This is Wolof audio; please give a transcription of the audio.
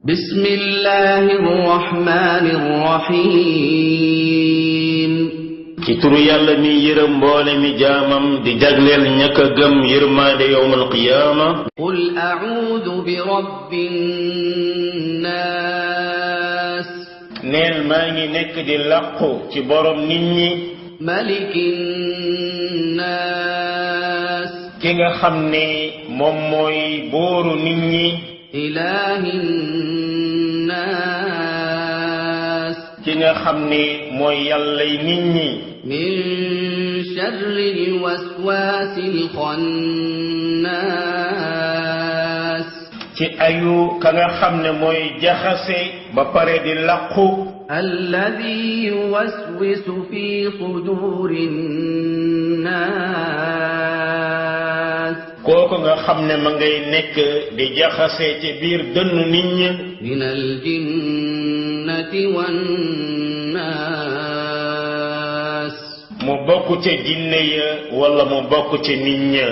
بسم الله الرحمن الرحيم ci turu yàlla mi yërëm mboole mi jaamam di jagleel ñaka gëm yërmaande yowmal qiyaama قل أعوذ برب الناس neel maa ngi nekk di làqu ci borom nit ñi ملك الناس ki nga xam ne moom mooy booru nit ñi إله الناس ki nga xam ne mooy yàllay nit ñi من شر الوسواس الخناس ci ayu ka nga xam ne mooy jaxase ba pare di làqu الذي يوسوس في صدور الناس kooku nga xam ne ma ngay nekk di jaxase ci biir dënnu nit ñi من الجنة والناس mu bokk ca jinne ya wala mu bokk ca nit ña